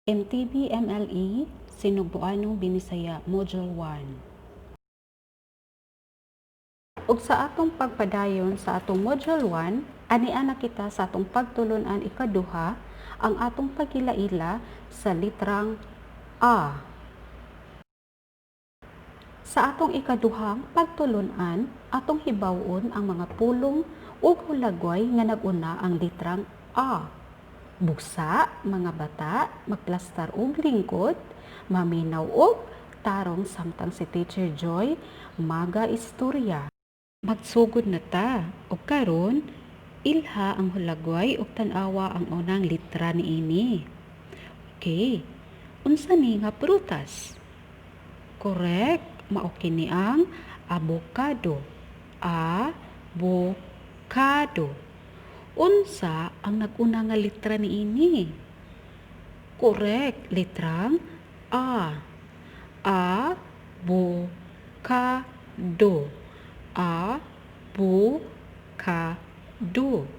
MTB MLE Sinugbuanong Binisaya Module 1. Ug sa atong pagpadayon sa atong Module 1, ania na kita sa atong pagtulunan ikaduha, ang atong pagila-ila sa litrang A. Sa atong ikaduhang pagtulunan, atong hibaw-on ang mga pulong ug hulagway nga nag-una ang litrang A. Busa, mga bata, magplastar og lingkod, maminaw og tarong samtang si Teacher Joy maga istorya. Magsugod na ta, ug karon ilha ang hulagway ug tan-awa ang unang litra niini. Okay, unsa ni nga prutas? Correct, mao kini ang abokado. A-bo-kado. Unsa ang nag-una nga litra niini? Correct, litrang A. A bo ka do. A bo ka do.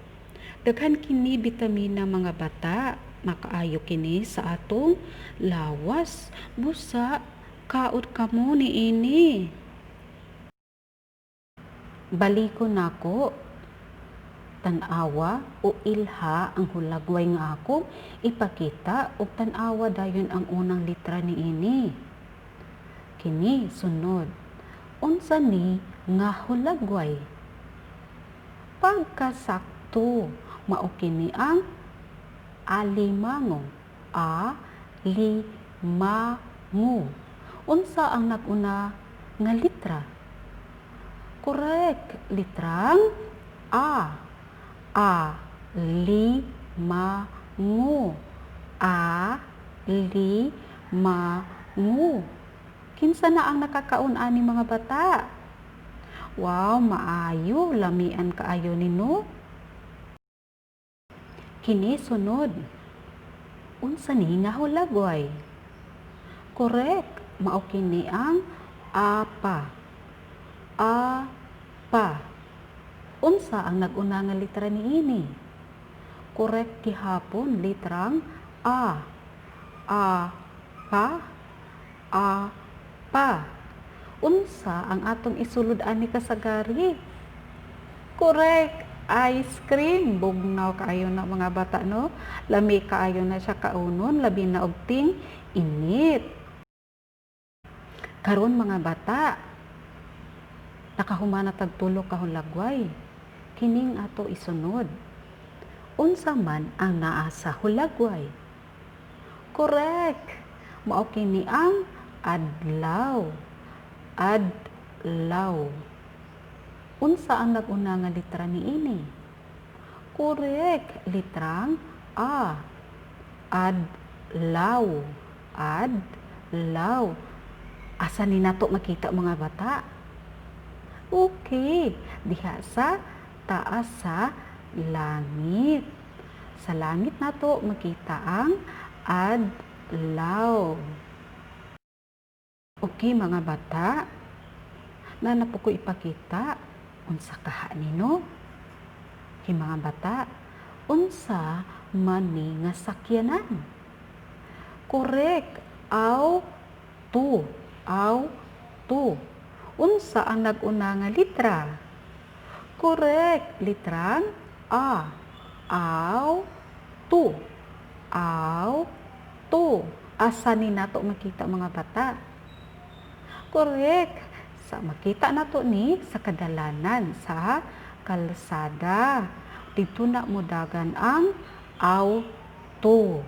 Daghan kini bitamina, mga bata. Makaayo kini sa atong lawas. Busa kaot kamo niini. Balikon nako, tan-awa o ilha ang hulagway nga akong ipakita ug tan-awa dayon ang unang litra niini. Kini sunod. Unsa ni nga hulagway? Pagkasakto, mao kini ang alimango. A li ma ngu. Unsa ang nag-una nga litra? Correct, litrang A. A li ma ngu. A li ma ngu. Kinsa na ang nakakaon ani, mga bata? Wow, maayo, lamian kaayo ni, no? Kini sunod. Unsa ni nga hulagway? Correct, mao kini ang apa. A-pa. Unsa ang nag-una nga litra niini? Correct gihapon, litrang A. A pa, a pa. Unsa ang atong isulod ani kasagari? Correct, ice cream. Bugnaw kaayo na, mga bata, no? Lami kaayo na siya kaunon, labi na og ting init. Karon, mga bata, nakahuman na tag tulo ka hulagway. Kining ato isunod. Unsa man ang naa sa hulagway? Correct. Mao kini ang adlaw. Adlaw. Unsa ang nag-una nga litra niini? Correct, litrang A. Adlaw. Adlaw. Asa ni nato makita, mga bata? Okay, diha sa taas sa langit. Sa langit nato makita ang adlaw. Okay, mga bata, naa na po ko ipakita unsa kaha nino. Okay, mga bata, unsa man ni nga sakyanan? Correct, auto, auto. Unsa ang nag-una nga litra? Correct, litrang A. Aw, to. Aw, to. Asa ni nato makita, mga bata? Correct. Sa makita nato ni sa kadalanan, sa kalsada. Dito na modagan ang auto.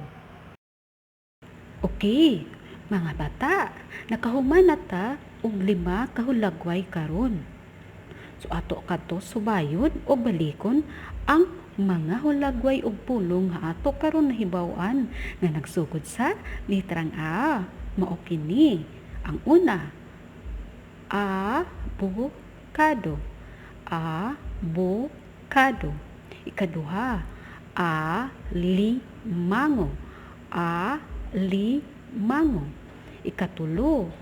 Okay, mga bata, nakahuman na ta og lima ka hulagway karon. So ato kadto subayon o balikon ang mga hulagway ug pulong nga ato karon nahibaw-an nga nagsugod sa litrang A. Mao kini ang una: a bo kado, a bo kado. Ikaduha, a li mango, a li mango. Ikatulo,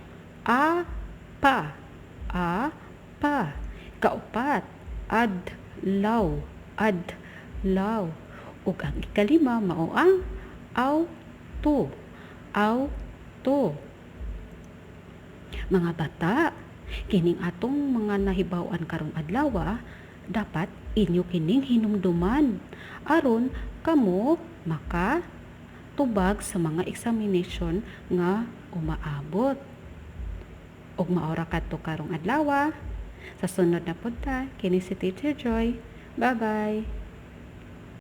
a pa, a pa. Ikaupat, adlaw, adlaw. Ug ang ikalima mao ang auto. Auto. Mga bata, kining atong mga nahibaw-an karong adlaw, dapat inyo kining hinumduman aron kamo maka tubag sa mga examination nga umaabot. Ug mao ra kadto karong adlaw. Sa sunod na punta, kini si Teacher Joy. Bye-bye.